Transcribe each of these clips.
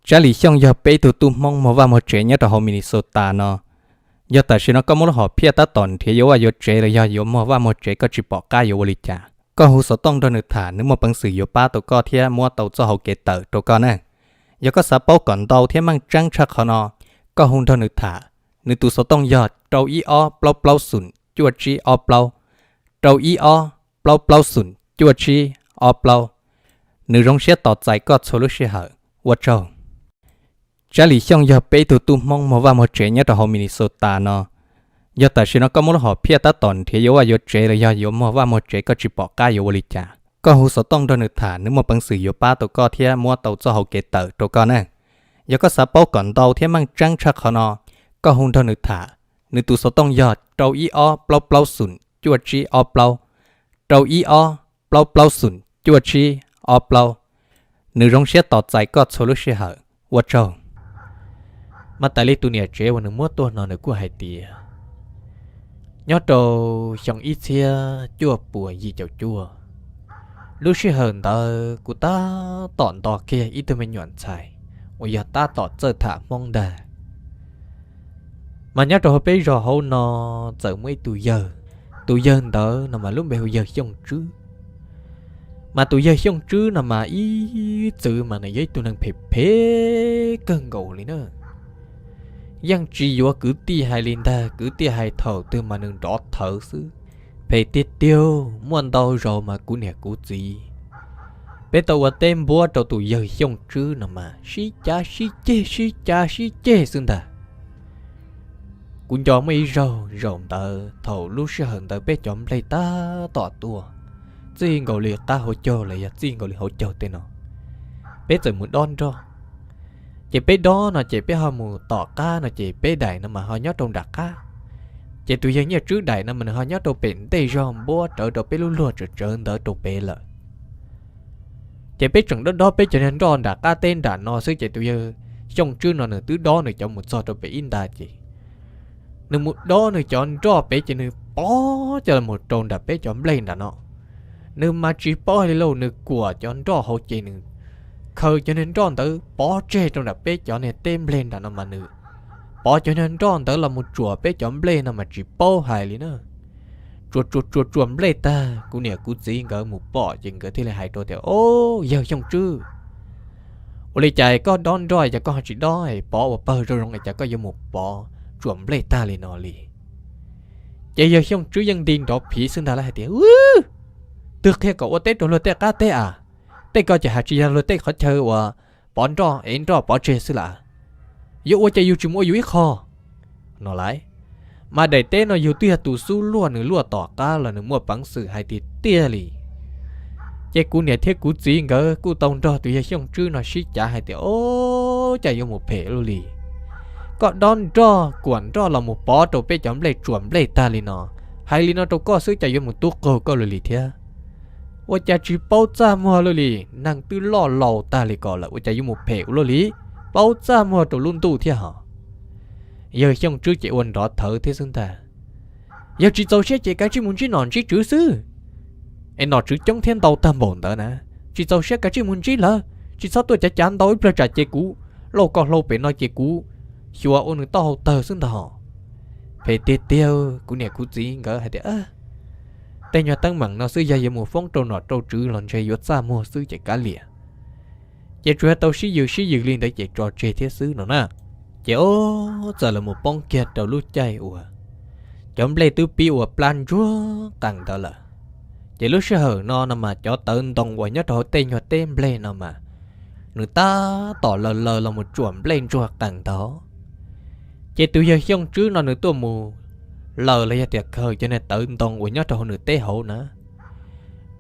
Tsab Lis Xyooj yog peb tug tub Hmoob muag vaj muag tsev nyob rau hauv Minnesota no. Yog tam sim no koj muab lub hom phiaj tab tom nrhiav yuav vaj yuav tsev los yog yuav muag vaj muag tsev koj tsis pom qab yuav ua li cas, koj hu xov tooj nrog nws tham, nws muaj peev xwm yuav pab tau koj thiab muab tau txoj hauv kev tawm rau koj na. Yog koj xav paub kom ntau thiab meej tseeb tshaj qhov no, koj hu nrog nws tham. Nws tus xov tooj yog rau ib ob plaub plaub xoom cuaj tsib ob plaub, rau ib ob plaub plaub xoom cuaj tsib ob plaub. Nws zoo siab tos txais koj txhua lub sij hawm. Ua tsaug. Tsab Lis Xyooj yog peb tug tub Hmoob muag vaj muag tsev nyob rau hauv Minnesota no. Yog tam sim no koj muab lub hom phiaj tab tom nrhiav yuav vaj yuav tsev los yog yuav muag vaj muag tsev koj tsis pom qab yuav ua li cas, koj hu xov tooj nrog nws tham, nws muaj peev xwm yuav pab tau koj thiab muab tau txoj hauv kev tawm rau koj na. Yog koj xav paub kom ntau thiab meej tseeb tshaj qhov no, koj hu nrog nws tham. Nws tus xov tooj yog rau ib ob plaub plaub xoom cuaj tsib ob plaub, rau ib ob plaub plaub xoom cuaj tsib ob plaub. Nws zoo siab tos txais koj txhua lub sij hawm. Ua tsaug. Mas tas li tus niam tsev uas nws muab tuaj no nws kuj hais tias, nyob rau xyoo ib txhiab cuaj puas yim caum cuaj, lub sij hawm ntawd kuv tab tom nto kiag ib tug me nyuam ntxhais uas yog tab tom txawj tham Hmoob ntag. Mas nyob rau hauv peb zos hauv no txawm muaj ib tug yawg, tus yawg ntawd no mas lub npe hu yawg Xyooj Tswb. Mas tus yawg Xyooj Tswb no mas ib txwm mas nws yog ib tug neeg phem phem kawg nkaus li na. Yeej tsis yuav kwv tij hais li ntag, kwv tij hais thaum twg mas nws nrov thawv xwb. Phem tiag tiag, muaj ntau zaus mas kuv niam kuv txiv, peb tau ua teb npuab rau tus yawg Xyooj Tswb no mas sib cav sib ceg sib cav sib ceg xwb ntag. Kuv nco muaj ib zaug, zaum ntawd thaum lub sij hawm ntawd peb cov nplej tab tom tuaj, txij nkaus li qab hauv caug los yog txij nkaus li hauv caug tej no, peb txawm mus dob nroj. Ces peb dob no ces peb ho mus tom qab no ces peb daim no mas ho nyob rau nram qab. Ces tus yawg Nyiaj Tswb daim no mas nws ho nyob rau pem ntej zog npuab rawv rau peb lub luag tsawv tsawv ntawd rau pem lawm. Ces peb tseem dob dob peb cov niag nroj nram qab teb nram no xwb ces tus yawg Xyooj Tswb no nws twb dob nws cov mus txog rau pem ib nta ces nws mus dob nws cov nroj pem ces nws pov cov los rau nram peb cov nplej nram no. Nws mas tsis paub hais li lauj, nws kuam cov nroj hauv ces nws khaws cov niag nroj ntawd pov tseg rau nram peb cov niag teb nplej nram no mas nws pov cov niag nroj ntawd los mus tsuam peb cov nplej no mas tsis paub hais li na. Tsuam tsuam tsuam tsuam nplej tag, kuv niam kuv txiv nkawd mus pom ces nkawd thiaj li hais rau tias, Au, yawg Xyooj Tswb, ua li cas koj dob nroj es cas koj ho tsis dob pov ua pawg zoo zoo es cas koj yuav mus pov tsuam nplej tag li no li? Ces yawg Xyooj Tswb yeej nti nrov phiv xwb ntag lauj hais tias, Twb qhia kom ua teb rau luag tej qab teb a, tej ko ces hais tsis yog luag tej qhov chaw uas pov nroj ev nroj pov tseg xwb las. Yuav ua ces yus tsis mus ua yus ib qho no lauj. Mas daim teb no yus twb yog tus xub luaj, nws luaj tom qab los nws muaj peev xwm hais tiag tiag li. Ces kuv niam thiab kuv txiv nkawd kuj tau nrog tus yawg Xyooj Tswb no sib cav hais tias, Au, cas yuav mus phem luaj li. Koj dob nroj kuam nroj los mus pov rau peb cov nplej tsuam nplej tag li no, hais li no rau koj xwb cas yuav mus tub qaug koj luaj li thiab. Ua cas tsis paub txaj muag luaj li, neeg twb loj laus tag li ko lawm ua cas yuav mus phem ua luaj li, paub txaj muag rau lub ntuj thiab hos. Yawg Xyooj Tswb ces ua nrov thawv thiab xwb ntag. Yog tsis txaus siab ces kav tsij mus ntsib nom ntsib tswv xwb, es nom tswv coob thiab ntau tag npaum ntawd na. Tsis txaus siab kav tsij mus ntsib lawv, tsis txhob tuaj cav cav ntau ib pliag tsam ces kuv lauj koj hlau pem no ces kuv xyuas ua nws taub hau tawg xwb ntag hos. Phem tiag tiag, kuv niam kuv txiv nkawd hais tias, Tej nyuag teeb meem no xwb yog yuav mus foob rau nom rau tswv los ntshe yuav txaj muag xwb ces kav liam. Ces tsuas yog tau sib yws sib yws li ntawd ces tso tseg thiab xwb no na. Ces o, txawm los mus poob kiag rau lub caij uas cov nplej twb pib ua plab ntsuag qees ntawd lawm. Ces lub sij hawm no no mas cov tawv ntoo uas nyob rau hauv tej nyuag teb nplej no mas nws tab tom laws laws los mus tsuam nplej ntsuag qees ntawd. Ces tus yawg Xyooj Tswb no nws tuaj mus laws los yog tias khaws cov niag tawv ntoo uas nyob rau hauv nws teb hauv na,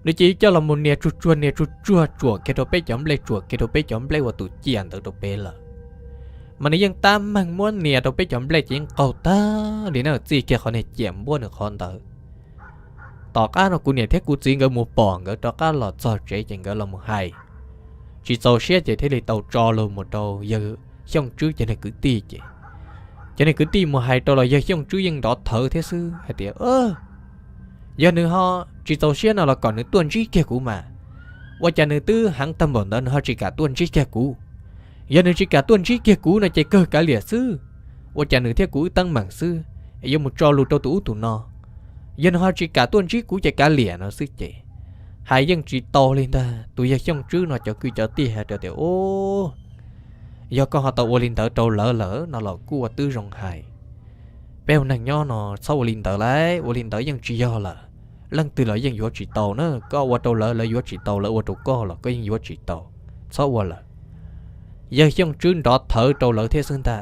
nws ces coj los mus nias tsuag tsuag nias tsuag tsuag tsuam kiag rau peb cov nplej, tsuam kiag rau peb cov nplej ua tus ciam ntawd rau pem lawm. Mas nws yeej tab meeg muab nias rau peb cov nplej ces yeej qaug tag li na, txij kiag qhov niag ciam npuab nws qhov ntawd. Tom qab no kuv niam thiab kuv txiv nkawd mus pom, nkawd rov qab los txog tsev ces nkawd los mus hais. Tsis txaus siab ces thiaj li tau tso lus mus rau yawg Xyooj Tswb cov niag kwv tij ces cov niag kwv tij mus hais rau los yawg Xyooj Tswb yeej nrov thawv thiab xwb hais tias, Yog nws ho tsis txaus siab no los kom nws tuaj ntsib kiag kuv mas. Ua cas nws twb heev tag npaum ntawd nws ho tsis kam tuaj ntsib kiag kuv? Yog nws tsis kam tuaj ntsib kiag kuv no ces kawg kav liam xwb, ua cas nws thiab kuv wb teeb meem xwb es yuav mus tso lus rau tus ub tus no. Yog nws ho tsis kam tuaj ntsib kuv ces kav liam no xwb ces hais yeej tsis tau li ntag. Tus yawg Xyooj Tswb no cov kwv cov tij hais rau tias, Ub, yog koj ho tau ua li ntawd rau lawv lawm no los kuj ua twb zoo hais. Peb ua neeg nyob no txhob ua li ntawd lauj, ua li ntawd yeej tsis yog lawm. Leej twg los yeej yuav tsis tau na, koj ua rau lawv, lawv yuav tsis tau, lawv ua rau koj los koj yeej yuav tsis tau. Txhob ua lawm. Yawg Xyooj Tswb nrov thawv rau lawv thiab xwb ntag.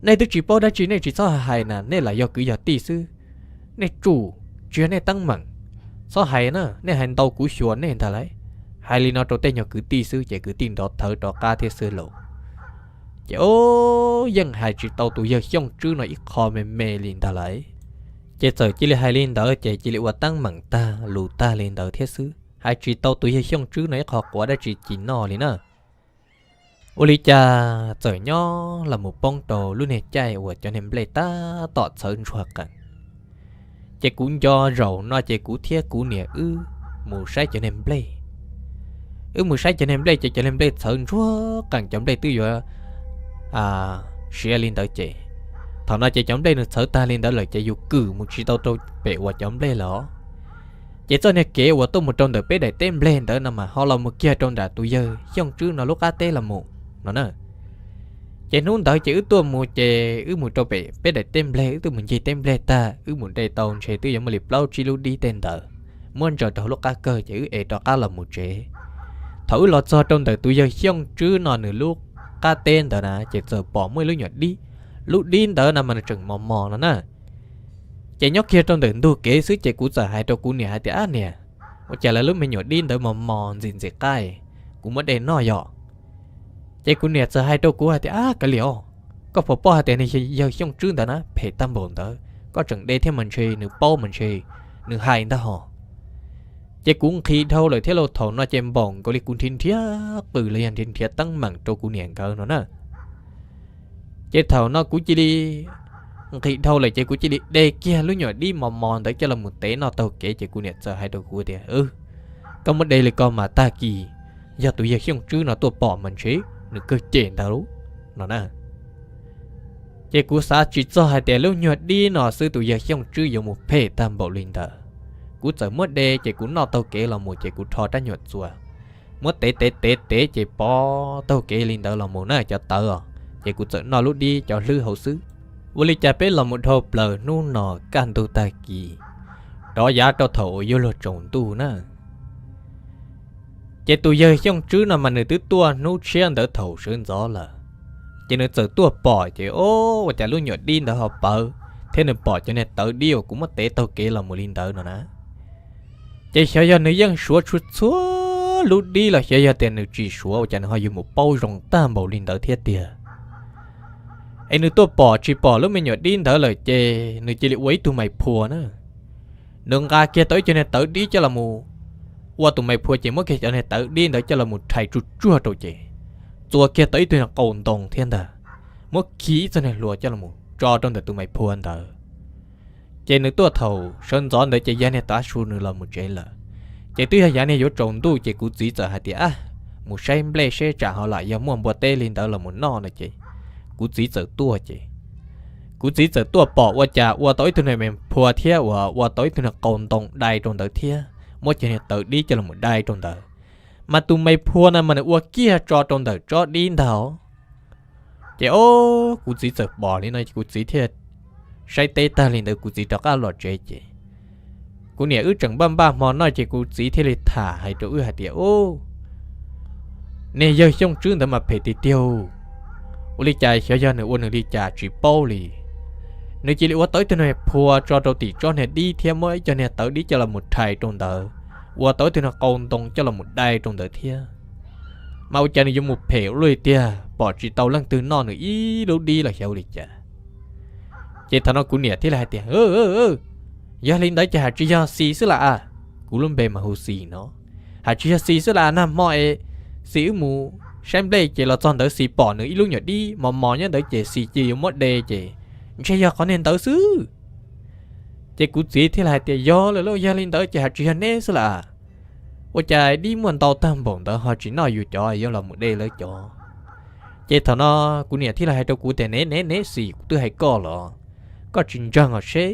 Nej twb tsis paub dab tsi nej tsis txhob hais na, nej lam yog kwv yog tij xwb. Nej tsum, tsis yog nej teeb meem. Txhob hais na, nej hais ntau kuv xyuas nej ntag lauj. Hais li no rau tej nyuag kwv tij xwb ces kwv tij nrov thawv rov qab thiab xwb lauj. Ces o, yeej hais tsis tau tus yawg Xyooj Tswb no ib qho me me li ntag lauj. Ces txawm cia li hais li ntawd ces cia li ua teeb meem tag lus tag li ntawd thiab xwb, hais tsis tau tus yawg Xyooj Tswb no ib qho quav dab tsi ci noj li na. Ua li cas txawm nyob los mus poob rau lub niag caij uas cov niag nplej tab tom txhawv ntsuag qees. Ces kuv nco zaum no ces kuv thiab kuv niam wb mus saib cov niag nplej. Wb mus saib cov niag nplej ces cov niag nplej txhawv ntsuag qees, cov nplej twb yuav siav li ntawd ces, thaum no ces cov nplej nws txhawv tag li ntawd lawm ces yus kwm mus tsis tau rau pem uas cov nplej lawm os. Ces txoj niag kev uas tuaj mus rau ntawm peb daim teb nplej ntawd no mas ho los mus kiag rau nram tus yawg Xyooj Tswb no lub qab teb los mus no na. Ces hnub ntawd ces wb tuaj mus ces wb mus rau pem peb daim teb nplej, wb tuaj mus ncig teb nplej tag, wb mus de tau ntshe twb yuav muaj li plaub tsib lub dib tej ntawd, muab ntsaws rau hauv lub qab kawg ces wb ev rov qab los mus tsev. Thaum wb los txog rau ntawm tus yawg Xyooj Tswb no nws lub qab teb ntawd na ces txawm pom muaj ib lub nyuam dib. Lub dib ntawd no mas nws tseem mos mos no na. Ces nyob kiag rau ntawm ntug kev xwb ces kuv txawm hais rau kuv niam hais tias, Ab niam, ua cas lawv lub me nyuam dib ntawd mos mos ntxim ntxim qab, kuv muab de noj yom? Ces kuv niam txawm hais rau kuv hais tias, Ab kav liam os, koj puas paub hais tias niag yawg Xyooj Tswb ntawd na phem tag npaum ntawd, koj tseem de thiab mas ntshe nws paub mas ntshe nws hais ntag hos. Ces kuv nqhis dhau lawm thiab lauj, thaum no ces npaum nkaus li kuv nrhiav nrhiav qws los yog nrhiav nrhiav teeb meem rau kuv niam nkawd no na. Ces thaum no kuv cia li nqhis dhau lawm ces kuv cia li de kiag lub nyuam dib mos mos ntawd coj los mus tev noj taug kev ces kuv niam txawm hais rau kuv tias, Koj muab de li ko mas tag kis yog tus yawg Xyooj Tswb no tuaj pom mas ntshe nws kawg cem ntag lauj no na. Ces kuv xav tsis txog hais tias lub nyuag dib no xwb tus yawg Xyooj Tswb yuav mus phem tag npaum li ntawd. Kuv txawm muab de ces kuv noj taug kev los mus ces kuv rho rab nyuam txuas, muab tev tev tev tev ces pov taug kev li ntawd los mus na cov tawv os, ces kuv txawm noj lub dib cov hlwb hauv xwb. Ua li cas peb los mus dhau plaws hnub no kaj ntug tag kis, rov yav rau thaum uas yuav luag tsaus ntuj na. Ces tus yawg Xyooj Tswb no mas nws twb tuaj hnub tshiab ntawd thaum sawv ntxov lawm, ces nws txawm tuaj pom ces o, ua cas lub nyuam dib ntawd ho pawv, thiab nws pom cov niag tawv dib uas kuv muab tev taug kev los mus li ntawd no na. Ces xyov yog nws yeej suav txhua txhua lub dib los xyov yog tias nws tsis suav ua cas nws ho yuav mus paub zoo tag npaum li ntawd thiab tiag. Es nws tuaj pom tsis pom lub me nyuam dib ntawd lawm ces nws cia li ua ib tug mais phua na. Nws nqa kiag tau ib co niag tawv dib coj los mus, ua tus mais phua ces muab kiag cov niag tawv dib ntawd coj los mus rhais tsuj tsuag rau ces txua kiag tau ib tug niag qau ntoo thiab ntag, muab khi ib txoj niag hlua coj los mus tso rau ntawm tus mais phua ntawd. Ces nws tuaj thaum sawv ntxov ntawd ces yog niag tav su nws los mus tsev lawm. Ces twb yog yav niag yuav tsaus ntuj ces kuv txiv txawm hais tias, Ab, mus saib nplej seb tsam ho lam yog muaj npua teb li ntawd los mus noj no ces kuv txiv txawm tuaj ces kuv txiv txawm tuaj pom ua cas ua tau ib tug niag mais phua thiab uas ua tau ib tug niag qau ntoo dai rau ntawd thiab muab cov niag tawv dib coj los mus dai rau ntawd. Mas tus mais phua na mas nws ua kiag tso rau ntawm tsob dib ntag. Ces o, kuv txiv txawm pom li no kuv txiv thiaj saib teb tag li ntawd kuv txiv rov qab los tsev ces kuv niam wb tseem npaj npaj hmo noj ces kuv txiv thiaj li tham hais rau wb hais tias, Ub, niag yawg Xyooj Tswb ntawd mas phem tiag tiag. Ua li cas xyov yog nws ua nws li cas tsis paub li. Nws cia li ua tau ib tug niag phua tso rau tim tsob niag dib thiab muab ib co niag tawv dib coj los mus rhais rau ntawd, ua tau ib tug niag qau ntoo coj los mus dai rau ntawd thiab. Mas ua cas nws yuav mus phem ua luaj li tiag, pom tsis tau leej twg noj nws ib lub dib los xyov ua li cas. Ces thaum no kuv niam thiaj li hais tias, Yog li ntawd ces hais tsis yog Xis xwb las as. Kuv lub npe mas hu Xis no. Hais tsis yog Xis xwb las as, nag hmo es Xis wb mus saib nplej ces los txog ntawd Xis pom nws ib lub nyuam dib mos mos nyob ntawd ces Xis cia yuav muab de ces ntshe yog qhov niag ntawd xwb. Ces kuv txiv thiaj li hais tias, Yog lawm lauj, yog li ntawd ces hais tsis yog neb xwb las as. Ua cas dib muaj ntau tag npaum ntawd ho tsis noj yus cov yuav los mus de lawv cov? Ces thaum no kuv niam thiaj li hais rau kuv tias, Nev nev nev, xis kuv twb hais koj los, koj tsis ntseeg os seb,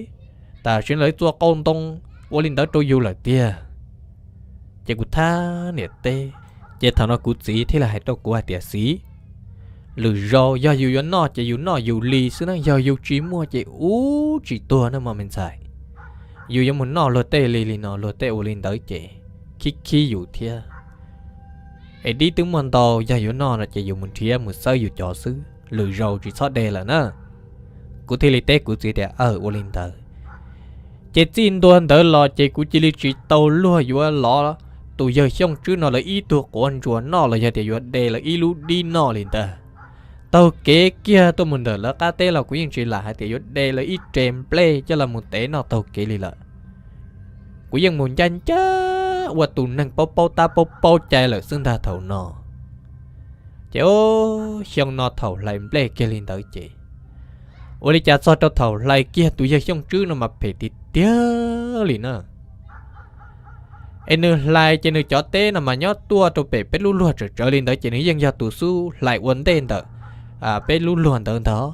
tam sim no lawv txua qau ntoo ua li ntawd rau yus lawm tiag. Ces kuv thab niam teb, ces thaum no kuv txiv thiaj li hais rau kuv hais tias, Xis, lwm zaus yog yus yuav noj ces yus noj yus li xwb na, yog yus tsis muaj ces ub tsis tuag na mog me ntxhais. Yus yuav mus noj luag tej li li no, luag tej ua li ntawd ces khib khib yus thiab. Es dib twb muaj ntau, yog yuav noj no ces yus mus nrhiav mus xawb yus cov xwb, lwm zaus tsis txhob de lawm na. Kuv thiaj li teb kuv txiv tias, Aw, ua li ntawd. Ces txij ntua ntawd los ces kuv cia li tsis tau luag yuav lov tus yawg Xyooj Tswb no lawv ib tug quav ntsuas noj los yog tias yuav de lawv ib lub dib noj li ntag. Taug kev kiag tuaj mus ntawm lawv qab teb los kuv yeej tsis lam hais tias yuav de lawv ib re nplej coj los mus tev noj taug kev li lawm. Kuv yeej mus ncaj ncaj ua tus neeg paub paub tab paub paub cai lawm xwb ntag thaum no. Ces xyoo no thaum hlais nplej kiag li ntawd ces, ua li cas txog rau thaum hlais kiag tus yawg Xyooj Tswb no mas phem tiag tiag li na. Es nws hlais ces nws cov teb no mas nyob tuaj rau pem peb lub luag tsawv tsawv li ntawd ces nws yeej yog tus xub hlais ua ntej ntawm peb lub luag ntawd ntag.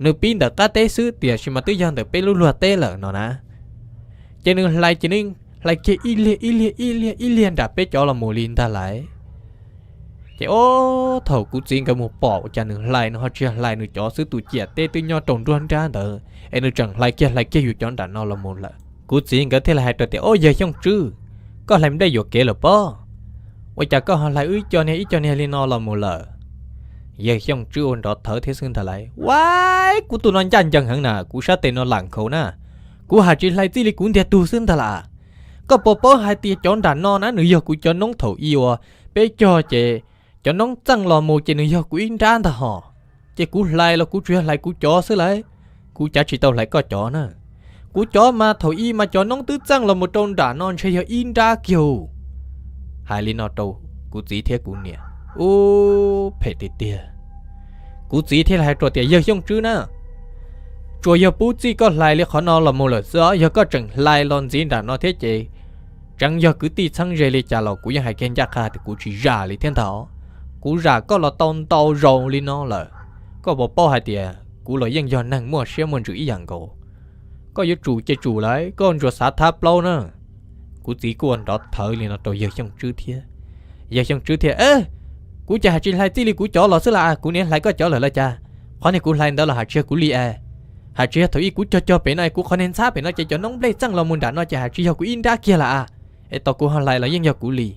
Nws pib ntawm qab teb xwb tiam sis mas twb yog ntawm peb lub luag teb lawm no na. Ces nws hlais ces nws hlais kiag ib liag ib liag ib liag ib liag nram peb cov los mus li ntag lauj. Ces ob thaum kuv txiv nkawd mus pom ua cas nws hlais, nws ho tsis yog hlais nws cov xwb, tus ciam teb twb nyob rau nruab nrab ntawd es nws tseem hlais kiag hlais kiag yus cov nram no los mus lawm. Kuv txiv nkawd thiaj li hais rau tias, Ob, yawg Xyooj Tswb, koj hlais nplej yuam kev lawm pob? Ua cas koj ho hlais wb ib co niag ib co niag li no los mus lawm? Yawg Xyooj Tswb ua nrov thawv thiab xwb ntag lauj. Ua, kuv tus no ncaj ncees heev na, kuv sab tes no lam nkhaus na. Kuv hais tsis hlais txij li kuv ntiag tug xwb ntag lauj. Koj puas paub hais tias cov nram no na nws yog kuv cov noob thaum ub uas peb cog ces cov noob txeej los mus ces nws yog kuv ib nrab ntag hos. Ces kuv hlais los kuv tsuas yog hlais kuv cov xwb lauj, kuv cav tsis tau hlais koj cov na. Kuv cov mas thaum ub mas cov noob twb txeej los mus rau nram no ntshe yog ib nrab kiag. Hais li no rau kuv txiv thiab kuv niam, ub, phem tiag tiag. Kuv txiv thiaj li hais rau tias, Yawg Xyooj Tswb na, tsuas yog pub txij koj hlais li qhov no los mus lawm xwb os, yog koj tseem hlais los ntxiv nram no thiab ces tseev yog kwv tij txheeb ze li cas los kuv yeej hais kiag ncaj qha tias kuv tsis zam li thiab ntag. Kuv zam koj los tau ntau zaus li no lawm, koj puas paub hais tias kuv los yeej yog neeg muaj siab muaj ntsws ib yam nkaus. Koj yuav tsum ces tsum lauj, koj ntsuas xav thab plaub na. Kuv txiv kuj ua nrov thawv li no rau Yawg Xyooj Tswb thiab. Yawg Xyooj Tswb thiaj, Kuv ces hais tsis hlais txij li kuv cov los xwb las, kuv niam hlais koj cov lawm los cas? Qhov niag kuv hlais ntawd los hais tsis yog kuv li es, hais tsis yog thaum ub kuv cog cog pem no kuv qhov niag ntxhab pem no ces cov noob nplej txeej los mus nram no ces hais tsis yog kuv ib nrab kiag las. Es tos kuv ho hlais los yeej yog kuv li.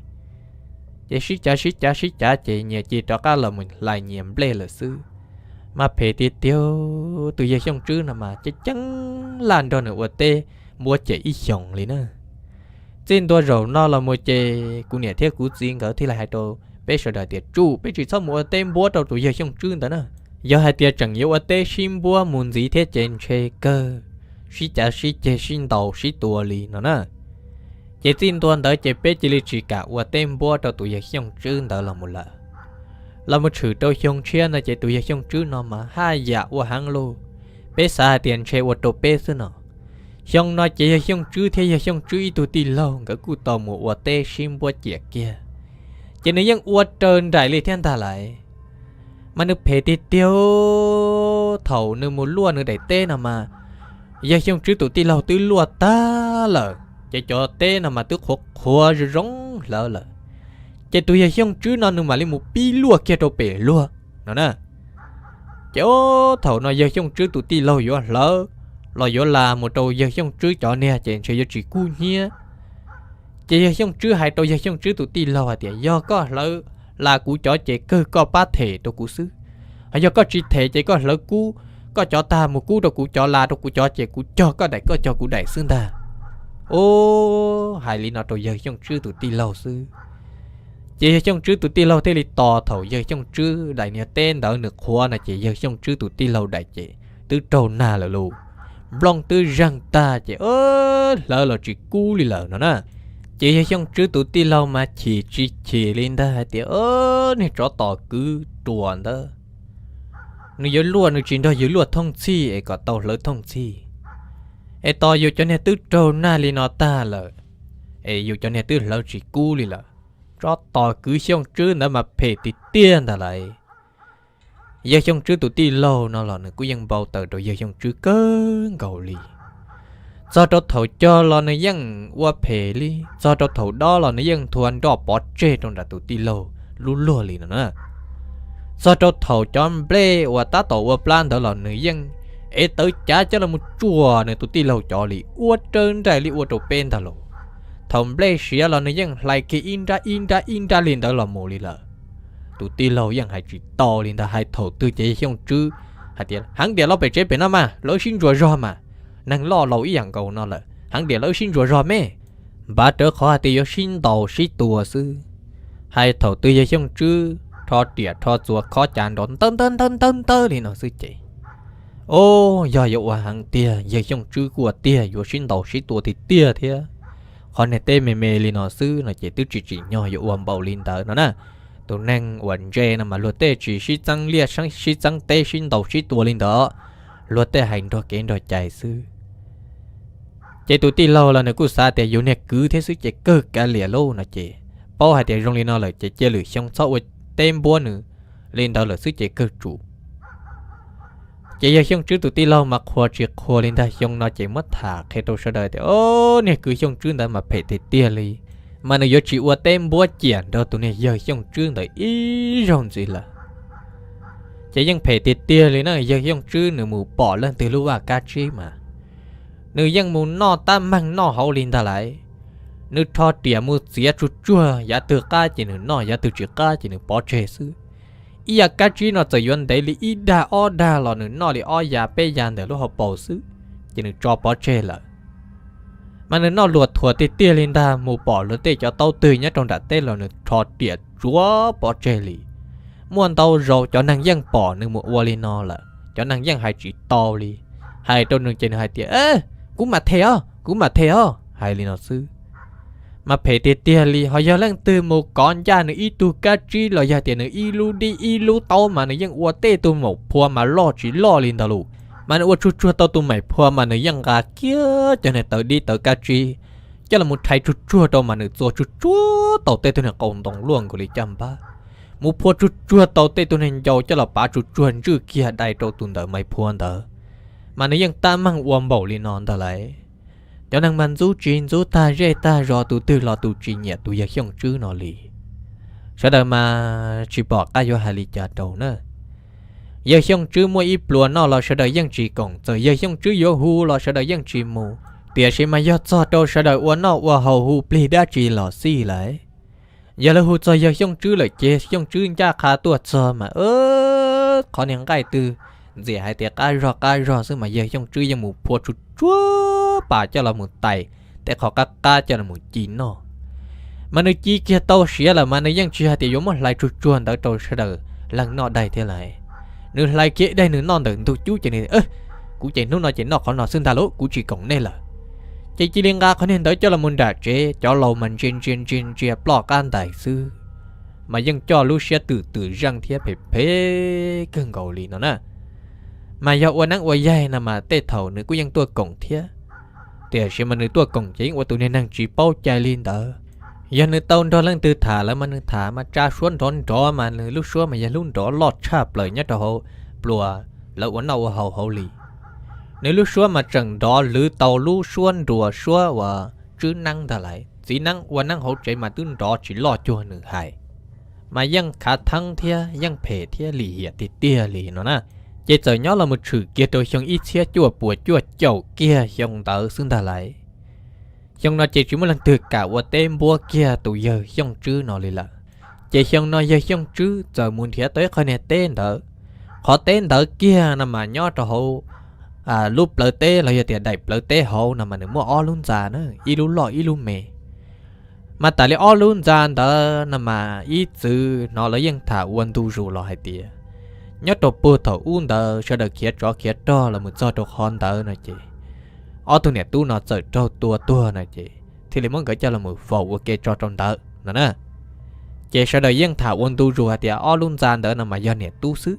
Ces sib cav sib cav sib cav ces nyias cia rov qab los mus hlais nyias nplej lawm xwb. Mas phem tiag tiag, tus Yawg Xyooj Tswb no mas ceeb ceeb laj nrog nws ua teb npuab cem ib xyoos li na. Txij ntua zaum no los mus ces kuv niam thiab kuv txiv nkawd thiaj li hais rau peb sawv daws tias, Tsum peb tsis txhob mus ua teb npuab rau tus Yawg Xyooj Tswb ntawd na. Yog hais tias tseem yuav ua teb sib npuab mus ntxiv thiab ces ntshe kawg sib cav sib ceg sib ntaus sib tua li no na. Ces txij ntua ntawd ces peb cia li tsis kam ua teb npuab rau tus Yawg Xyooj Tswb ntawd los mus lawm. Los mus tshwm rau xyoo tshiab no ces tus Yawg Xyooj Tswb no mas haj yam ua heev lauj. Peb xav hais tias ntshe ua rau peb xwb no. Xyoo no ces Yawg Xyooj Tswb thiab Yawg Xyooj Tswb ib tug tij laug nkawd kuj tau mus ua teb sib npuab ciam kiag, ces nws yeej ua raws nraim li thiab ntag lauj. Mas nws phem tiag tiag, thaum nws mus luaj nws daim teb no mas Yawg Xyooj Tswb tus tij laug twb luaj tag lawm, ces cov teb no mas twb qhuav qhuav zoo zoo hlawv lawm. Ces tus Yawg Xyooj Tswb no nws mam li mus pib luaj kiag rau pem luag no na. Ces thaum no Yawg Xyooj Tswb tus tij laug yuav hlawv los yuav las mus rau Yawg Xyooj Tswb cov niag ces ntshe yuav tsis kub hnyiab. Ces Yawg Xyooj Tswb hais rau Yawg Xyooj Tswb tus tij laug hais tias, Yog koj hlawv las kuv cov ces kawg koj pab them rau kuv xwb. Ho yog koj tsis them ces koj hlawv kub koj cov tag mus kub rau kuv cov, las rau kuv cov ces kuv cog koj daim koj cog kuv daim xwb ntag. Ub, hais li no rau Yawg Xyooj Tswb tus tij laug xwb. Ces Yawg Xyooj Tswb tus tij laug thiaj li tos thaum Yawg Xyooj Tswb daim niag teb ntawd nws qhuav no ces Yawg Xyooj Tswb tus tij laug daim ces twb raug nag lawm lauj. Nplooj twb zeeg tag ces hlawv los tsis kub li lawm no na. Ces Yawg Xyooj Tswb tus tij laug mas chim tsis chim li ntag hais tias, Niag tsov tom kwv ruam ntawd, nws yuav luaj nws tsis nrog yus luaj thooj txhij es kom tau hlawv thooj txhij, es tos yus cov niag twb raug nag li no tag lawm, es yus cov niag twb hlawv tsis kub li lawm. Tsov tom kwv Xyooj Tswb ntawd mas phem tiag tiag ntag lauj. Yawg Xyooj Tswb tus tij laug no los nws kuj yeej npau taws rau Yawg Xyooj Tswb kawg nkaus li. Txog rau thaum cog los nws yeej ua phem li, txog rau thaum dob los nws yeej nthua nroj pov tseg rau nram tus tij laug lub luag li no na. Txog rau thaum cov nplej uas tab tom ua plab ntawd los nws yeej ev tawv cav coj los mus tsuam nws tus tij laug cov li ua raws nraim li ua rau peb ntag lauj. Thaum nplej siav los nws yeej hlais kiag ib nrab ib nrab ib nrab li ntawd los mus li lawm. Tus tij laug yeej hais tsis tau li ntag, hais thaum twg ces Yawg Xyooj Tswb hais tias, heev tias los pem tsev pem no mas los wb sib ntsuas zog mas, neeg loj laus ib yam nkaus no lawm, heev tias los wb sib ntsuas zog me. Npav rawv qhov hais tias yuav sib ntaus sib tua xwb. Hais thaum twg Yawg Xyooj Tswb rho riam rho txuas khob cav nrov ntawb ntawb ntawb ntawb ntawb li no xwb ces, o, yog yuav ua heev tiag, Yawg Xyooj Tswb kuj ua tiag yuav sib ntaus sib tua tiag tiag thiab. Qhov niag teb me me li no xwb no ces twb tsis tsim nyog yuav ua npaum li ntawd no na. Tus neeg uas ntse no mas luag tej tsis sib txeeb liaj sib txeeb teb sib ntaus sib tua li ntawd, luag tej hais nrog kev nrog cai xwb. Ces tus tij laug los nws kuj xav tias yus niag kwv thiab xwb ces kawg kav liam lauj no ces, paub hais tias zoo li no lawm ces cia lwm xyoo txhob ua teb npuab nws li ntawd lawm xwb ces kawg tsum. Ces Yawg Xyooj Tswb tus tij laug mas qhuas tsis qhuas li ntag, xyoo no ces muab tham qhia rau sawv daws tias, o, niag kwv Xyooj Tswb ntawd mas phem tiag tiag li, mas nws yuav tsis ua teb npuab ciam nrog tus niag Yawg Xyooj Tswb ntawd ib zaug ntxiv lawm. Ces yeej phem tiag tiag li na, Yawg Xyooj Tswb nws mus pom leej twg lub vaj kab tsib mas nws yeej mus noj tab meeg noj hauv li ntag lauj. Nws rho riam mus txiav tsuj tsuag, yav twg qab ces nws noj, yav twg tsis qab ces nws pov tseg xwb. Ib yav kab tsib no txawm yuav ntev li ib dag ob dag los nws noj li ob yav peb yav ntawm lub hauv paus xwb, ces nws tso pov tseg lawm. Mas nws noj luag thuam tiag tiag li ntag, mus pom luag tej cov taub twg nyob rau nram teb los nws rho riam tsuav pov tseg li. Muaj ntau zaus cov neeg yeej pom nws mus ua li no lawm, cov neeg yeej hais tsis tau li. Hais rau nws ces nws hais tias, kuv mam them os, kuv mam them os, hais li no xwb. Mas phem tiag tiag li, ho yog leej twg mus kov ncaj nws ib tug kab tsib los yog tias nws ib lub dib ib lub taub mas nws yeej ua tej tug maum phua mas loj tsis loj li ntawd lus. Mas nws ua tsuj tsuag tau tus maum phua mas nws yeej nqa kiag cov niag tawv dib tawv kab tsib coj los mus rhais tsuj tsuag rau mas nws txua tsuj tsuag tau tej tug niag qau ntoo luaj nkaus li caj npab, mus phua tsuj tsuag tau tej tug niag ncau coj los pav tsuj tsuag ntswj kiag dai rau tus ntawm maum phua ntawd. Mas nws yeej tab meeg ua npaum li no ntag lauj. Cov neeg mas ntxub tsis ntxub tag zej tag zos, tus twg los tus tsis nyiam tus Yawg Xyooj Tswb no li. Sawv daws mas tsis pom qab yuav hais li cas rau na. Yawg Xyooj Tswb muaj ib pluas noj los sawv daws yeej tsis koom, txawm Yawg Xyooj Tswb yuav hu los sawv daws yeej tsis mus. Tiam sis mas yog txog rau sawv daws ua noj ua haus hu plig dab tsi los xij lawm. Yog lawv hu txog Yawg Xyooj Tswb lawm ces Xyooj Tswb ncaj qha tuaj txog mas qhov niag nqaij twg ntxias hais tias qab zog qab zog xwb mas Yawg Xyooj Tswb yeej mus phua tsuj tsuag pas coj los mus tais tej qhov qab qab coj los mus ci noj. Mas nws ci kiag tau siav lawm mas nws yeej tsis hais tias yuav muab hlais tsuj tsuag ntawd rau sawv daws leej noj daig thiab lauj. Nws hlais kiag daig nws noj ntawm ntug cub ces nws, kuv ces hnub no ces noj qhov no xwb ntag lauj, kuv tsis koom nej lawm. Ces cia li nqa qhov niag ntawd coj los mus nram tsev, cov laus mas ntsia ntsia ntsia ntsia ploj qab ntais xwb. Mas yeej coj lub siab twm twm zeej thiab phem phem kawg nkaus li no na. Mas yog ua neeb ua yaig no mas tej thaum nws kuj yeej tuaj koom thiab, tiam sis mas nws tuaj koom ces yeej ua tus niag neeg tsis paub cai li ntawd. Yog nws tau nrog leej twg tham lawm mas nws tham mas tsa suab nrov nrov mas nws lub suab mas yog lub nrov loj tshaj plaws nyob rau hauv pluas lawv ua noj ua haus hauv li. Nws lub suab mas tseem nrov lwv tau lub suab nruas suab uas tswb neeb ntag lauj. Txiv neeb ua neeb hauv tsev mas twb nrov tsis loj cuag nws hais. Mas yeej khav theeb thiab yeej phem thiab lim hiam tiag tiag li no na. Ces txawm nyob los mus tshwm kiag rau xyoo ib txhiab cuaj puas cuaj caum kiag xyoo ntawd xwb ntag lauj. Xyoo no ces tsis muaj leej twg kam ua teb npuab kiag tus Yawg Xyooj Tswb no li lawm. Ces xyoo no Yawg Xyooj Tswb txawm mus nrhiav tau ib qho niag teb ntawd. Qhov teb ntawd kiag no mas nyob rau hauv lub plawv teb los yog tias daim plawv teb hauv no mas nws muaj ob lub ntxa na, ib lub loj ib lub me. Mas tas li ob lub ntxa ntawd no mas ib txwm hnov lawv yeej tham ua ntu zus los hais tias nyob rau puag thaum ub ntawd sawv daws khiav tsov khiav rog los mus txog rau qhov ntawd no ces ob tug niam tub no txawm raug tua tuag no ces thiaj li muab nkawd coj los faus ua ke tso rau ntawd no na. Ces sawv daws yeej tham ua ntu zus hais tias ob lub ntxa ntawd no mas yog niam tub xwb,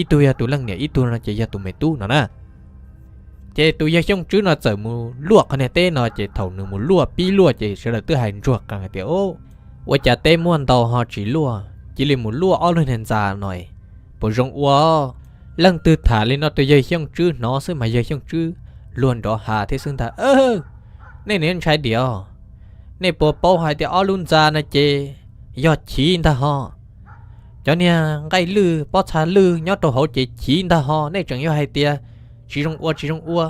ib tug yog tus leej niam ib tug no ces yog tus me tub no na. Ces tus Yawg Xyooj Tswb no txawm mus luaj qhov niag teb no ces thaum nws mus luaj pib luaj ces sawv daws twb hais ntsuag qees hais tias, ua cas teb muaj ntau ho tsis luaj, cia li mus luaj ob lub niag ntxa no, puas zoo ua? Leej twg tham li no rau yawg Xyooj Tswb hnov xwb mas yawg Xyooj Tswb luag nrov hav thiab xwb ntag. Nej niag ntshai diam, nej puas paub hais tias ob lub ntxa no ces yog chiv ntag ho? Cov niag nqaij lwj pob txha lwj nyob rau hauv ces chiv ntag ho, nej tseem yuav hais tias tsis zoo ua tsis zoo ua.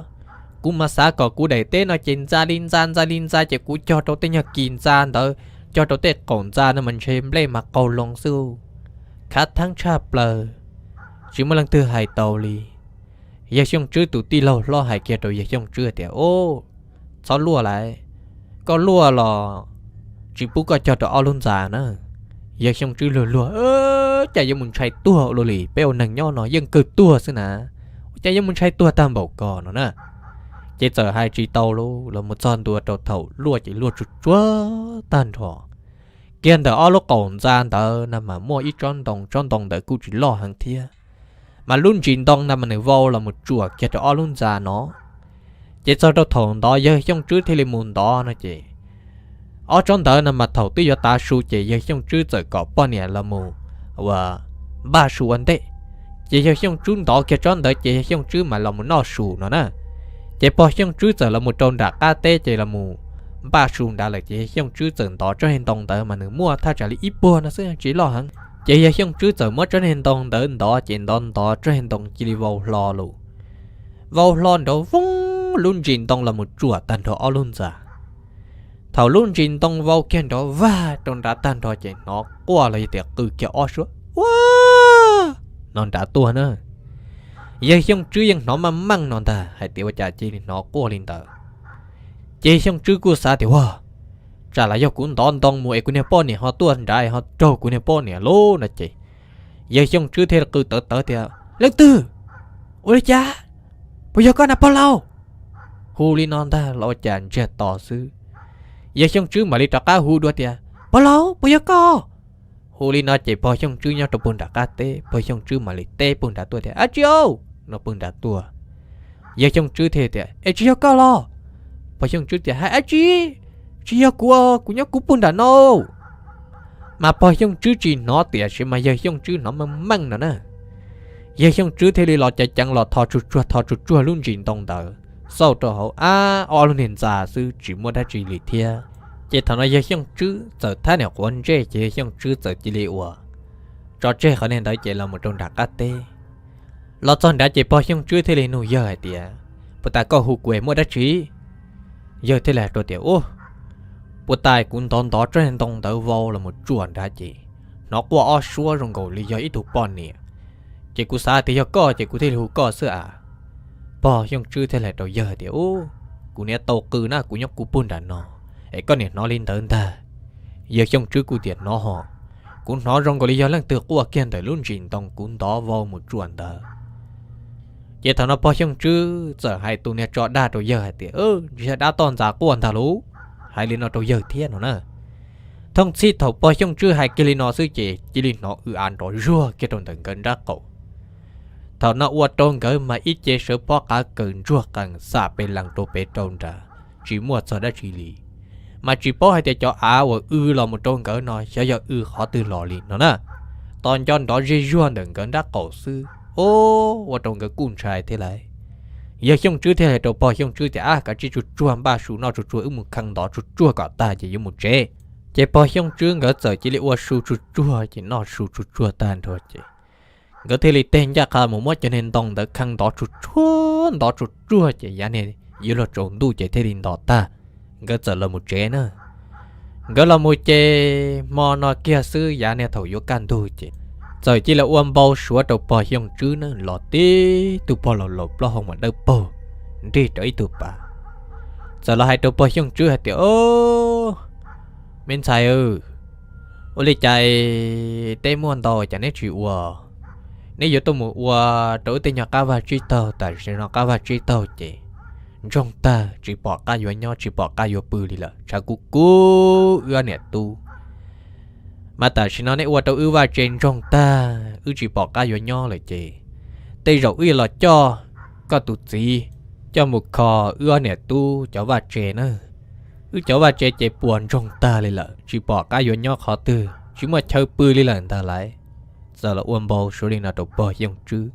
Kuv mas xav kom kuv daim teb no ces ntxa li ntxa ntxa li ntxa ces kuv cog rau tej nyuag kis ntxa ntawd, cog rau tej qaum ntxa no mas ntshe nplej mas qaug loo xwb. Khav theeb tshaj plaws, tsis muaj leej twg hais tau li. Yawg Xyooj Tswb tus tij laug hlob hais kiag rau yawg Xyooj Tswb tias, Ub, txhob luaj lawm, koj luaj los tsis pub koj cog rau ob lub ntxa na. Yawg Xyooj Tswb luag luag, Cas yuav mus ntshai tuag ua luaj li, peb ua neeg nyob no yeej kawg tuag xwb na, ua cas yuav mus ntshai tuag tag npaum ko no na. Ces txawm hais tsis tau lawm, los mus txog ntua rau thaum luaj ces luaj tsuj tsuag tag nrho. Kiag ntawm ob lub qaum ntxa ntawd no mas muaj ib tsob ntoo, tsob ntoo ntawd kuj tsis loj heev thiab, mas lub ntsis ntoo no mas nws vau los mus tsuam kiag rau ob lub ntxa no. Ces txog rau thaum ntawd yawg Xyooj Tswb thiaj li mus ntov no ces ob tsob ntawd no mas thaum twb yuav tav su ces yawg Xyooj Tswb txawm kom poj niam los mus ua npaj su ua ntej. Ces yawg Xyooj Tswb ntov kiag tsob ntawd ces yawg Xyooj Tswb mas los mus noj su no na. Ces pog Xyooj Tswb txawm los mus rau nram qab teb ces los mus npaj su nrad lawm ces yawg Xyooj Tswb txawm ntov tsob niag ntoo ntawd mas nws muaj thaj tsam li ib puag no xwb tsis loj heev. Ces yawg Xyooj Tswb txawm muab tsob niag ntoo ntawd ntov ces ntov ntov tsob niag ntoo cia li vau hlo lawm. Vau hlo nrov voog, lub ntsis ntoo los mus tsuam tag nrho ob lub ntxa. Thaum lub ntsis ntoo vau kiag nrov vag rau nrad tag nrho ces hnov quaj los yog tias qw kiag ob suab ua no nrad tuaj na. Yawg Xyooj Tswb yeej hnov meej meej no ntag hais tias ua cas cia li hnov quaj li ntawd. Ces Xyooj Tswb kuj xav tias ua, tsam los yog kuv ntov ntoo mus es kuv niag poj niam ho tuaj nrad ho raug kuv niag poj niam lawm no ces yawg Xyooj Tswb thiaj li qw tawv tawv tias, Leej twg? Ua li cas? Puas yog koj na pog laus? Hu li no ntag los ua cas ntsiag to xwb. Yawg Xyooj Tswb mam li rov qab hu dua tias, Pog laus, puas yog koj? Hu li no ces pog Xyooj Tswb nyob rau puag nram qab teb, pog Xyooj Tswb mam li teb puag nrad tuaj tias, Ab tsi au! No puag nrad tuaj. Yawg Xyooj Tswb thiaj tias, Es tsis yog koj los? Pog Xyooj Tswb tias, Hais ab tsi, tsis yog kuv, kuv nyob kuv puag nram no. Mas pog Xyooj Tswb tsis hnov tiam sis mas yawg Xyooj Tswb hnov meej meej no na. Yawg Xyooj Tswb thiaj li los ceev ceev los tho tsuj tsuag tho tsuj tsuag lub ntsis ntoo ntawd xauj rau hauv, ab, ob lub niag ntxa xwb tsis muaj dab tsi li thiab. Ces thaum no yawg Xyooj Tswb txawm thab niam quav ntsej ces yawg Xyooj Tswb txawm cia li ua tso tseg qhov niag ntawd ces los mus rau nram qab teb. Los txog nrad ces pog Xyooj Tswb thiaj li nug yawg hais tias, Puag ta koj hu kuv es muaj dab tsi? Yawg thiaj li hais rau tias, Ub, puag ta kuv ntov ntov tsob niag ntoo ntawd vau los mus tsuam nrad ces hnov quaj ob suab zoo nkaus li yog ib tug poj niam, ces kuv xav tias yog koj ces kuv thiaj li hu koj xwb a. Pog Xyooj Tswb thiaj li hais rau yawg tias, Ub, kuv niam tau qw na, kuv nyob kuv puag nram no, es koj niam hnov li ntawd ntag. Yawg Xyooj Tswb kuj tias, Hnov ho, kuv hnov zoo nkaus li yog leej twg quaj kiag ntawm lub ntsis ntoo kuv ntov vau mus tsuam ntawd. Ces thaum no pog Xyooj Tswb txawm hais tus niag tso dag rau yawg hais tias, Ntshe yog dab toj ntxas quaj ntag lauj. Hais li no rau yawg thiab no na. Thooj txhij thaum pog Xyooj Tswb hais kiag li no xwb ces cia li hnov w av nrov zuag kiag rau ntawm nkawd nrab qaum. Thaum no ua rau nkawd mas ib ce sawv pob qav kaws ntsuag qees xam pes lees rau pem rau nrad, tsis muaj txog dab tsi li. Mas tsis paub hais tias cov av uas w los mus rau nkawd no xyov yog w qhov twg los li no na. Tos nco nrov zig zuag ntawm nkawd nrab qaum xwb, o, ua rau nkawd kuj ntshai thiab lauj. Yawg Xyooj Tswb thiaj hais rau pog Xyooj Tswb tias, Ab, kav tsij tsuj tsuag npaj su noj tsuj tsuag, wb mus khee ntov tsuj tsuag kom tag ces yuav mus tsev. Ces pog Xyooj Tswb nkawd txawm cia li ua su tsuj tsuag ces noj su tsuj tsuag tag nrho ces nkawd thiaj li teg ncaj qha mus muab cov niag ntoo ntawd khee ntov tsuj tsuag ntov tsuj tsuag ces yav niag yuav luag tsaus ntuj ces thiaj li ntov tag, nkawd txawm los mus tsev na. Nkawd los mus ces hmo no kiag xwb yav niag thaum yuav kaj ntug ces txawm cia li ua npau suav rau pog Xyooj Tswb na los tib tug pog laus laus plaub hau mas dawb paug nrig rau ib tug pas. Txawm los hais rau pog Xyooj Tswb hais tias, O, me ntxhais, ua li cas teb muaj ntau cas neb tsis ua? Neb yuav tuaj mus ua rau wb tej nyuag qab vaj tsib taug, tam sim no qab vaj tsib taug ces ntsoog tag tsis pom qab yuav nyob tsis pom qab yuav pw li lawm, tshav kub kub wb ob niam tub. Mas tam sim no neb ua rau wb vaj tse ntsoog tag wb tsis pom qab yuav nyob lawm ces tej zaum wb yuav los coj koj tus txiv coj mus kho wb ob niam tub cov vaj tse na. Wb cov vaj tse ces puas ntsoog tag li lawm tsis pom qab yuav nyob qhov twg tsis muaj chaw pw li lawm ntag lauj. txawm los ua npau suav li no rau pog Xyooj Tswb.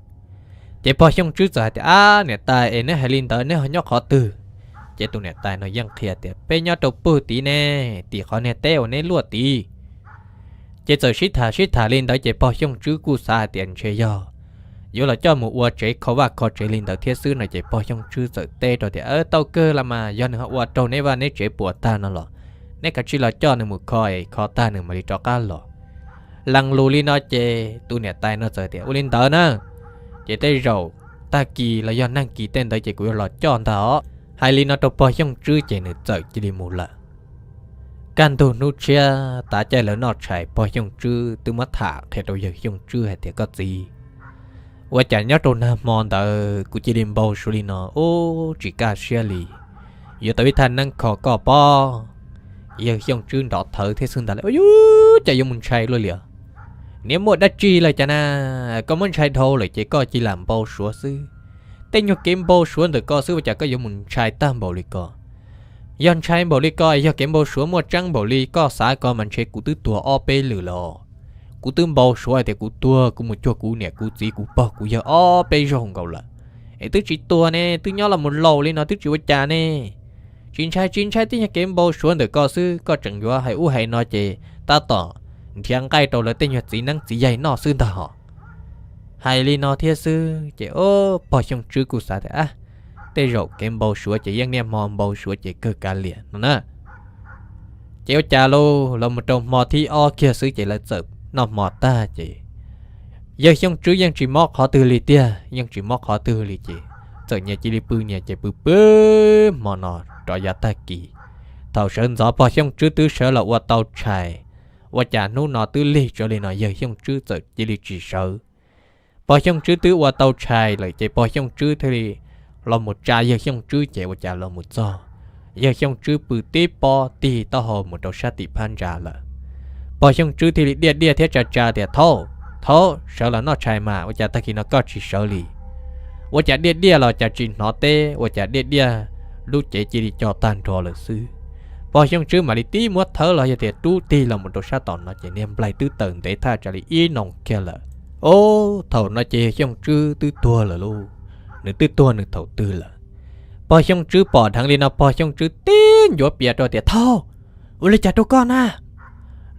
Ces pog Xyooj Tswb txawm hais tias, Ab niam tais, es neb hais li ntawd neb ho nyob qhov twg? Ces tus niam tais no yeej qhia tias, Peb nyob rau pug tid ne, tim qhov niag teb uas neb luaj tid. Ces txawm sib tham sib tham li ntawd ces pog Xyooj Tswb kuj xav hais tias ntshe yog yuav los coj mus ua tsev kho vaj kho tsev li ntawd thiab xwb no ces pog Xyooj Tswb txawm teb rau tias, Tau kawg los mas, yog nws ho ua raug neb vaj neb tsev puas tag no los neb kav tsij los coj nws mus kho es kho tag nws mam li rov qab los. Lees lus li no ces tus niam tais no txawm tias, Ua li ntawd na, ces tej zaum tag kis los yog nag kis tej ntawd ces kuv yuav los coj ntag os. Hais li no rau pog Xyooj Tswb ces nws txawm cia li mus lawm. Kaj ntug hnub tshiab tav caij lawv noj tshais pog Xyooj Tswb twb muab tham qhia rau yawg Xyooj Tswb hais tias, Koj txiv, ua cas nyob rau nag hmo ntawd kuv cia li npau suav li no, ub tsis kaj siab li, yuav tau ib thaj neeb kho koj pob. Yawg Xyooj Tswb nrov thawv thiab xwb ntag lauj, Ub, cas yuav mus ntshai luaj li? Niam, muaj dab tsi lawm cas na? Koj muab ntshai dhau lawm ces koj cia li lam npau suav xwb. Tej nyuag kev npau suav ntawm koj xwb ua cas koj yuav mus ntshai tag npaum li ko? Yog ntshai npaum li ko, yog kev npau suav muaj tseeb npaum li koj xav ko mas ntshe kuv twb tuag ob peb lwm lawm. Kuv twb npau suav tias kuv tuag kuv mus cuag kuv niam kuv txiv kuv pog kuv yawg ob peb zaug nkaus lawm, es twb tsis tuag ne, twb nyob los mus laus li no twb tsis ua cas ne. Tsis ntshai tsis ntshai, tej nyuag kev npau suav ntawm koj xwb, koj tseem yuav hais ub hais no ces tab tom nrhiav nqaij rau lawv tej nyuag txiv neeb txiv yaig noj xwb ntag hos. Hais li no thiab xwb ces pog Xyooj Tswb kuj xav tias, Ab, tej zaum kev npau suav ces yeej niaj hmo npau suav ces kawg kav liam no na. Ces ua cas lauj, los mus rau hmo thib ob kiag xwb ces lawv txawm noj hmo tag ces yawg Xyooj Tswb yeej tsis mob qhov twg li tiag, yeej tsis mob qhov twg li ces txawm nyias cia li pw nyias ces pw pw hmo no rov yav tag kis. Thaum sawv ntxov pog Xyooj Tswb twb sawv los ua tau tshais, ua cas hnub no twb lig tsawv li no yawg Xyooj Tswb txawm cia li tsis sawv. Pog Xyooj Tswb twb ua tau tshais lawm ces pog Xyooj Tswb thiaj li los mus tsa yawg Xyooj Tswb ces ua cas los mus txog, yawg Xyooj Tswb pw tib pob tig taub hau mus rau sab tim phab ntsa lawm. Pog Xyooj Tswb thiaj li diaj diaj thiab tsa tsa tias, Thaub, thaub, sawv los noj tshais mas, ua cas tag kis no koj tsis sawv li? Ua cas diaj diaj los cas tsis hnov teb, ua cas diaj diaj lub cev cia li co tag nrho lawm xwb. Pog Xyooj Tswb mam li tib muab thawb los yog tias rub tig los mus rau sab tom no ces niag nplaig twb tawm ntev thaj tsam li ib noo kiag lawm. Ob, thaum no ces yawg Xyooj Tswb twb tuag lawm lauj, nws twb tuag nws thaum twg lawm? Pog Xyooj Tswb pom dheev li no pog Xyooj Tswb tib ncuav pias rau tias, Thaub, ua li cas rau koj na?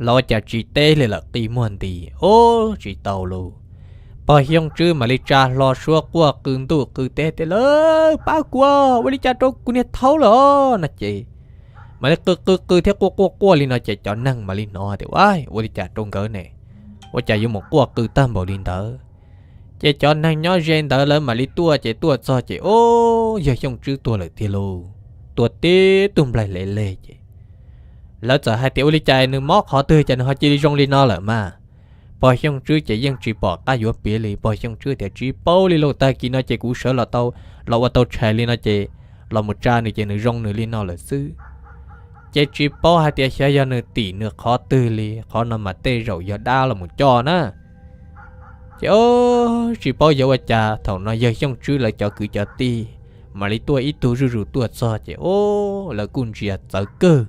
Los ua cas tsis teb li lawm, qi muag nti, ob, tsis tau lauj. Pog Xyooj Tswb mam li tsa hlo suab quaj qw ntuj qw teb tias, Lawv pab kuv, ua li cas rau kuv niag thaub lawm os no ces mam li qw qw qw thiab quaj quaj quaj li no ces cov neeg mam li hnov tias, Ua, ua li cas rau nkawd ne? Ua cas yuav mus quaj qw tag npaum li ntawd? Ces cov neeg nyob ze ntawd lawv mam li tuaj ces tuaj txog ces, Ob, yawg Xyooj Tswb tuag lawm tiag lauj, tuag tib tug nplaig hle leg ces lawv txawm hais tias, Ua li cas nws mob qhov twg ces nws ho cia li zoo li no lawm mas? Pog Xyooj Tswb ces yeej tsis pom qab yuav piav li, pog Xyooj Tswb tias, Tsis paub li lauj, tag kis no ces kuv sawv los tau, los ua tau tshais li no ces los mus tsa nws ces nws zoo nws li no lawm xwb. Ces tsis paub hais tias xyov yog nws tim nws qhov twg li, qhov no mas tej zaum yog dab los mus coj na. Ces ob, tsis paub yuav ua cas, thaum no yawg Xyooj Tswb lawv cov kwv cov tij mam li tuaj ib tug zuj zus tuaj txog ces ob, lawv kuj ntsia txawv kawg.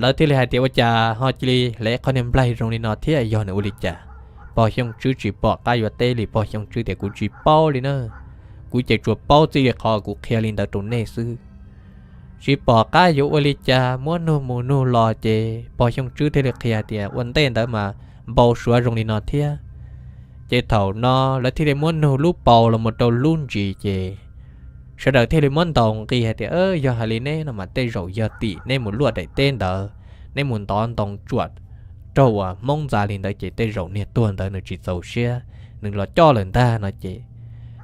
Lawv thiaj li hais tias, Ua cas ho cia li hle qhov niag nplaig zoo li no thiab, yog nws ua li cas? Pog Xyooj Tswb tsis pom qab yuav teb li, pog Xyooj Tswb tias, Kuv tsis paub li na, kuv ces tsuas paub txij li qhov kuv qhia li ntawd rau nej xwb. Tsis pom qab yuav ua li cas, muab nug mus nug los ces pog Xyooj Tswb thiaj li qhia tias, Ua ntej ntawd mas npau suav zoo li no thiab. Ces thaum no lawv thiaj li muab nug lub paus los mus rau lub ntsis ces sawv daws thiaj li muab ntaus nqi hais tias, Yog hais li neb no mas tej zaum yog tim neb mus luaj daim teb ntawd, neb mus ntov ntoo tsuam raug uas Hmoob ntxa li ntawd ces tej zaum niag tuag ntawd nws tsis txaus siab, nws los coj lawm ntag no ces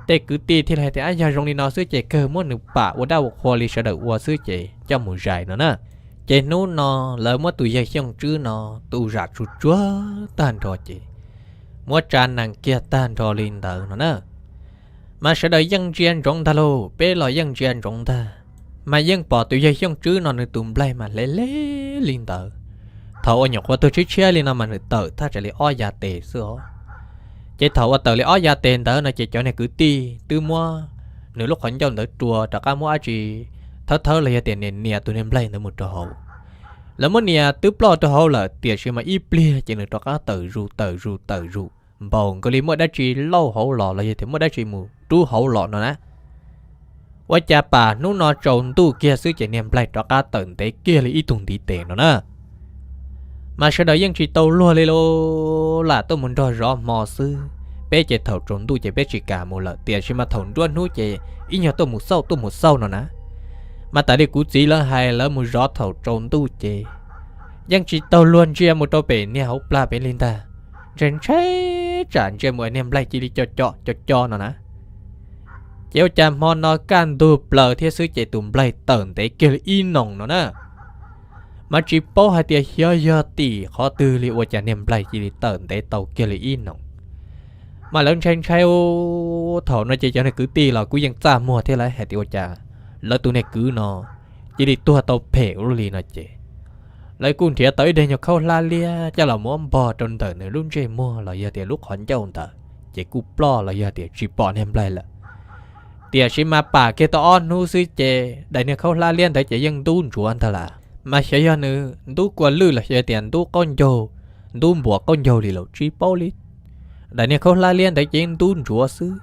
tej kwv tij thiaj li hais tias, Ab, yog zoo li no xwb ces kawg muab nws pam ua dab ua qhua li sawv daws ua xwb ces coj mus zais no na. Ces hnub no lawv muab tus yawg Xyooj Tswb no tu zam tsuj tsuag tag nrho ces muab tsa nees kiag tag nrho li ntawd no na. Mas sawv daws yeej ntsia ntsoov ntag lauj, peb los yeej ntsia ntsoov ntag. Mas yeej pom tus yawg Xyooj Tswb no nws tus nplaig mas hle leg li ntawd. Thaum uas nyuam qhuav tuag tshiab tshiab li no mas nws tawm thaj tsam li ob yav tes xwb os. Ces thaum uas tawm li ob yav tes ntawd no ces cov niag kwv tij twb muab nws lub qhov ncauj ntawd rua rov qab muab dab tsi thawb thawb los yog tias nias nias tus niag nplaig ntawd mus rau hauv. Lawv muab nias twb ploj rau hauv lawm tiam sis mas ib pliag ces nws rov qab tawm zus tawm zus tawm zus npaum nkaus li muaj dab tsi lauj hauv los los yog tias muaj dab tsi mus rub hauv los no na. Ua cas pam hnub no tsaus ntuj kiag xwb ces niag nplaig rov qab tawm ntev kiag li ib tug ntiv tes no na. Mas sawv daws yeej tsis tau luag li lauj, lam tuaj mus nrog zov hmo xwb. Peb ces thaum tsaus ntuj ces peb tsis kam mus lawm, tiam sis mas thaum nruab hnub ces ib nyuag tuaj mus xauj tuaj mus xauj no na. Mas tas li kuv txiv lawv hais lawv mus zov thaum tsaus ntuj ces yeej tsis tau luag ntsia mus rau pem niag hauv plag pem li ntag. Ntshai ntshai tsam ntsia mus niag nplaig cia li co co co co no na. Ces ua cas hmo no kaj ntug plaws thiab xwb ces tus nplaig tawm ntev kiag li ib noos no na. Mas tsis paub hais tias xyov yog tim qhov twg li ua cas niag nplaig cia li tawm ntev tau kiag li ib noos. Mas lawv ntshai ntshai u, thaum no ces cov niag kwv tij los kuj yeej txaj muag thiab, lawv hais tias ua cas lawv tus niag kwv no cia li tuag tau phem ua luaj li no ces lawv kuj nrhiav tau ib daim nyuag khaub hlab liab coj los muab npog rau ntawm nws lub ntsej muag los yog tias lub qhov ncauj ntawd, ces kuj ploj los yog tias tsis pom niag nplaig lawm. Tiam sis mas pam kiag tau ob hnub xwb ces daim niag khaub hlab liab ntawd ces yeej ntub ntsuav ntag lawm, mas xyov yog nws ntub kua lwj los xyov tias ntub qaub ncaug, ntub npuas qaub ncaug li los tsis paub li. Daim niag khaub hlab liab ntawd ces yeej ntub ntsuav xwb,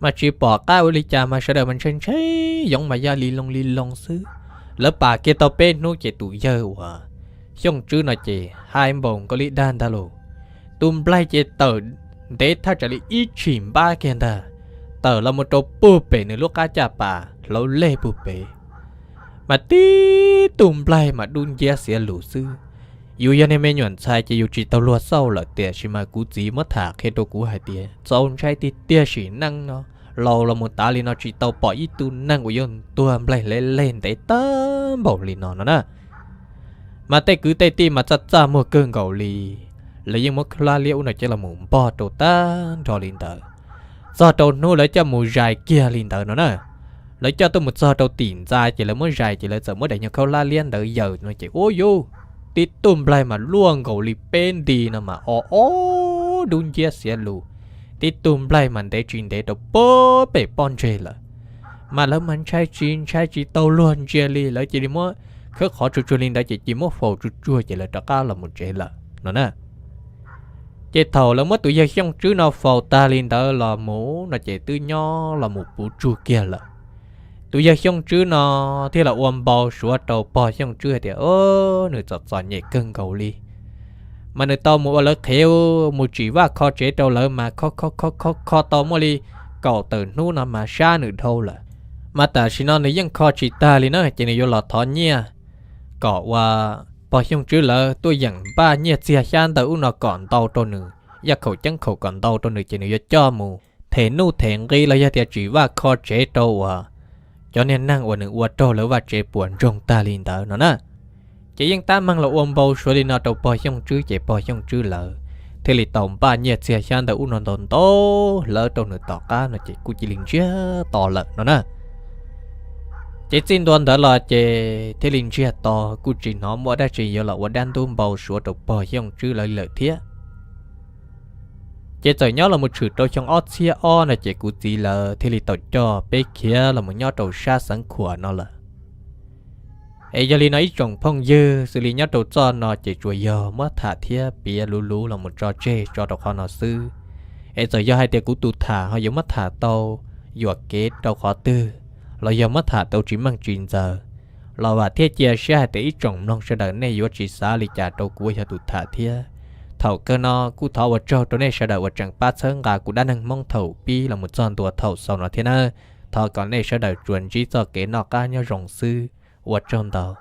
mas tsis pom qab ua li cas mas sawv daws mas ntshai ntshai yoov mas ya li loo li loo xwb. Lawv pam kiag tau peb hnub ces tus yawg uas Xyooj Tswb no ces hais npaum nkaus li dag ntag lauj. Tus nplaig ces tawm ntev thaj tsam li ib tshim npab kiag ntag, tawm los mus rau puag pem nws lub qab caj pas hlauv lej puag pem. Mas tib tug nplaig mas dub nciab xiav lus xwb. Yus yog niag me nyuam ntxhais ces yus tsis tau luag xauj lawm, tiam sis mas kuv txiv muab tham qhia rau kuv hais tias txaus ntshai tiag tiag, sim neej no laus los mus tav li no tsis tau pom ib tug neeg uas yuav tuag nplaig hlauv lej ntev tag npaum li no no na. Mas tej kwv tej tij mas txaj txaj muag kawg nkaus li, lawv yeej muab khaub hlab liab ub no coj los mus npog rau tag nrho li ntawd. Txog rau hnub lawv coj mus zais kiag li ntawd no na, lawv coj tuaj mus txog rau tim ntxa ces lawv muab zais ces lawv txawm muab daim nyuag khaub hlab liab ntawd yaws no ces ua yuj, tib tug nplaig mas luaj nkaus li peb nti no mas o o dub nciab xiav lus. Tib tug nplaig mas ntev tsis ntev rau puag pem pob ntseg lawm. Mas lawv mas ntshai tsis ntshai tsis tau luag ntsia li, lawv cia li muab khawb qhov tsuag tsuag li ntawd ces cia muab faus tsuag tsuag ces lawv rov qab los mus tsev lawm no na. Ces thaum lawv muab tus yawg Xyooj Tswb no faus tag li ntawd los mus no ces twb nyob los mus puv tsug kiag lawm. Tus yawg Xyooj Tswb no thiaj los ua npau suav rau pog Xyooj Tswb hais tias, nws txom txom nyem kawg nkaus li, mas nws tau mus ua lawv qhev, mus tsim vaj kho tsev rau lawv mas kho kho kho kho kho tau muaj li kaum tawm hnub no mas sab nws dhau lawm. Mas tam sim no nws yeej kho tsis tag li na, ces nws yuav los thov nyiaj kom ua pog Xyooj Tswb lawv tuaj yeem npaj nyiaj txiag xyab ntawv ub no kom ntau rau nws, yaj khaum ceeb khaum kom ntau rau nws ces nws yuav coj mus them nuj them nqi los yog tias tsim vaj kho tsev rau uas cov niag neeg uas nws ua raug lawv vaj tsev puas ntsoog tag li ntawd no na. Ces yeej tab meeg los ua npau suav li no rau pog Xyooj Tswb ces pog Xyooj Tswb lawv thiaj li tau npaj nyiaj txiag xyab ntawv ub no ntau ntau hlawv rau nws tom qab no ces kuj cia li ntsiag to lawm no na. Ces txij ntua ntawd los ces thiaj li ntsiag to, kuj tsis hnov muaj dab tsi yuav los ua dab ntub npau suav rau pog Xyooj Tswb lawv lawm thiab. Ces txawm nyob los mus tshwm rau xyoo ob txhiab ob no ces kuv txiv lawv thiaj li tau coj peb khiav los mus nyob rau sab xeev Khuam no lawm. Es yog li no ib tsoom phooj ywg, xws li nyob rau txoj no ces tsuas yog muab tham thiab piav luv luv los mus tso tseg tso rau qhov no xwb. Es txawm yog hais tias kuv tus tham ho yuav muab tham tau yuam kev rau qhov twg, los yog muab tham tau tsis meej tsis ntxaws, los vam thiab cia siab hais tias ib tsoom mloog sawv daws nej yuav tsis xav li cas rau kuv uas yog tus tham thiab. Thaum kawg no kuj thov ua tsaug rau nej sawv daws uas tseem pab txhawb nqa kuv dab neeg Hmoob thaum pib los mus txog ntua thaum xaus no thiab nawb. Thov kom nej sawv daws tsuas ntsib txoj kev noj qab nyob zoo xwb. Ua tsaug ntau.